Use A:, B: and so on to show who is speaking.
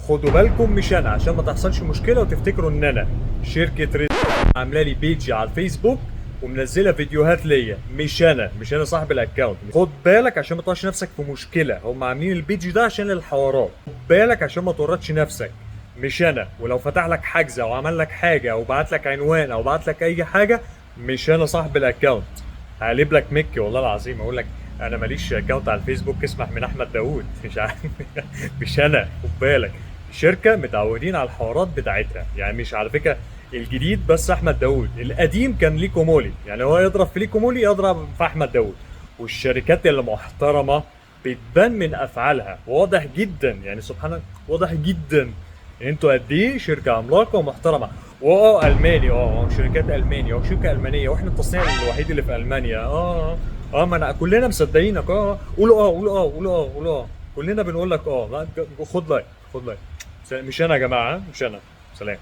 A: خدوا بالكم مش انا، عشان ما تحصلش مشكلة وتفتكروا ان انا شركة ريد عامله لي page على الفيسبوك ومنزلة فيديوهات ليا. مش انا، مش انا صاحب ال account. خد بالك عشان ما تقعش نفسك في مشكله. هم عاملين ال page ده عشان الحوارات. خد بالك عشان ما تورطش نفسك، مش انا. ولو فتح لك حجز او عمل لك حاجة او بعت لك عنوان او بعت لك اي حاجه، مش انا صاحب ال account. هقلب لك مكي والله العظيم، اقول لك انا ماليش account على الفيسبوك، اسمح من احمد داوود، مش عارف. مش انا، خد بالك. الشركة متعودين على الحوارات بتاعتها، يعني مش على فكرة الجديد بس احمد داوود، القديم كان ليكو مولي، يعني هو يضرب في ليكو مولي يضرب في احمد داوود. والشركات المحترمة بتبان من افعالها، واضح جدا يعني، سبحان الله، واضح جدا ان انتوا قد ايه شركة عملاقة ومحترمه. واه الماني، شركات المانيا وشركه المانيه، واحنا التصنيع الوحيد اللي في المانيا. ما انا كلنا مصدقينك. قولوا اه، قولوا اه، قولوا اه، قولوا اه، كلنا بنقول لك اه. لا، خد like، خد like. مش انا يا جماعه، مش انا. سلام.